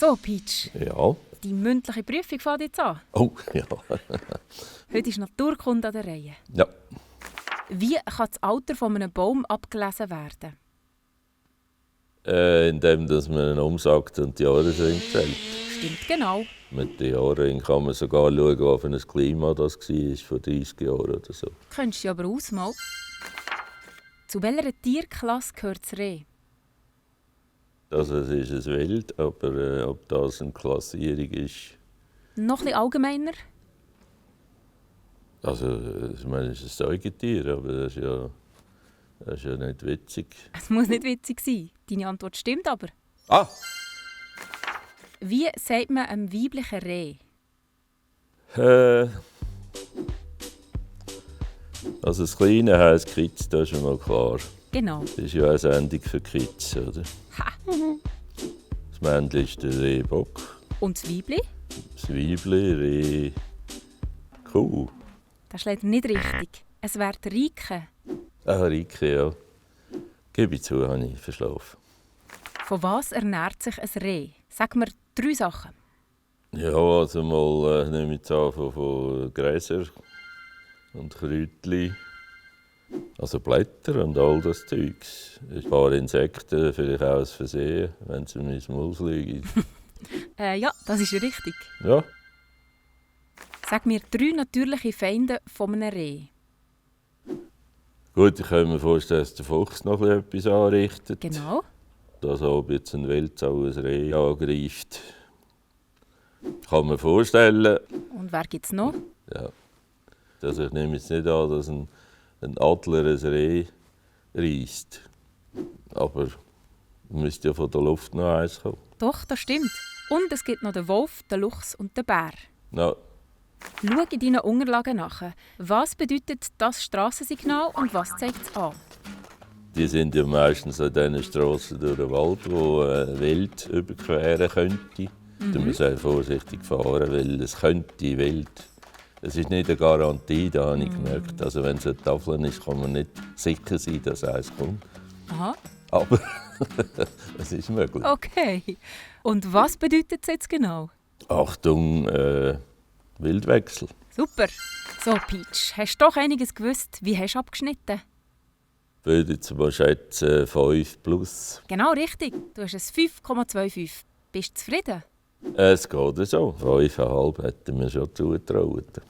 So, Peach. Ja. Die mündliche Prüfung fängt jetzt an. Oh, ja. Heute ist Naturkunde an der Reihe. Ja. Wie kann das Alter von einem Baum abgelesen werden? Indem dass man ihn umsagt und die Jahresring zählt. Stimmt genau. Mit den Jahresring kann man sogar schauen, was für ein Klima das war, vor 30 Jahren oder so. Könntest du aber ausmalen. Zu welcher Tierklasse gehört das Reh? Also es ist ein Wild, aber ob das eine Klassierung ist... Noch ein bisschen allgemeiner. Also, ich meine, es ist ein Säugetier, aber das ist ja nicht witzig. Es muss nicht witzig sein. Deine Antwort stimmt aber. Ah! Wie sagt man einem weiblichen Reh? Also das Kleine heisst Kitz, das ist schon mal klar. Genau. Das ist ja eine Sendung für Kitz, oder? Ha. Das Männchen ist der Rehbock. Und das Weibli? Das Weibli, Reh... Kuh. Das ist leider nicht richtig. Es wäre die Rike. Ah, Rike, ja. Gebe ich zu, habe ich verschlafen. Von was ernährt sich ein Reh? Sag mir 3 Sachen. Ja, also mal nehme ich an von Gräser und Kräutchen. Also Blätter und all das Zeugs. Ein paar Insekten, vielleicht auch aus Versehen, wenn sie in mein Maul fliegen. Ja, das ist richtig. Ja. Sag mir 3 natürliche Feinde von einem Reh. Gut, ich kann mir vorstellen, dass der Fuchs noch etwas anrichtet. Genau. Dass ob jetzt ein Wildsau ein Reh angreift. Kann man vorstellen. Und wer gibt es noch? Ja. Also ich nehme jetzt nicht an, dass ein Adler ein Reh reisst. Aber müsste ja von der Luft noch eins kommen. Doch, das stimmt. Und es gibt noch den Wolf, den Luchs und den Bär. Ja. Schau in deinen Unterlagen nach. Was bedeutet das Strassensignal und was zeigt es an? Die sind ja meistens an diesen Strassen durch den Wald, wo Wild überqueren könnte. Da muss man vorsichtig fahren, weil es könnte Wild. Es ist nicht eine Garantie, da habe ich gemerkt. Also wenn es eine Tafel ist, kann man nicht sicher sein, dass eins kommt. Aha. Aber es ist möglich. Okay. Und was bedeutet es jetzt genau? Achtung, Wildwechsel. Super. So, Peach, hast du doch einiges gewusst. Wie hast du abgeschnitten? Ich würde jetzt mal schätzen 5 plus. Genau richtig. Du hast es 5,25. Bist du zufrieden? Es geht so. 5,5 hätten wir schon zugetraut.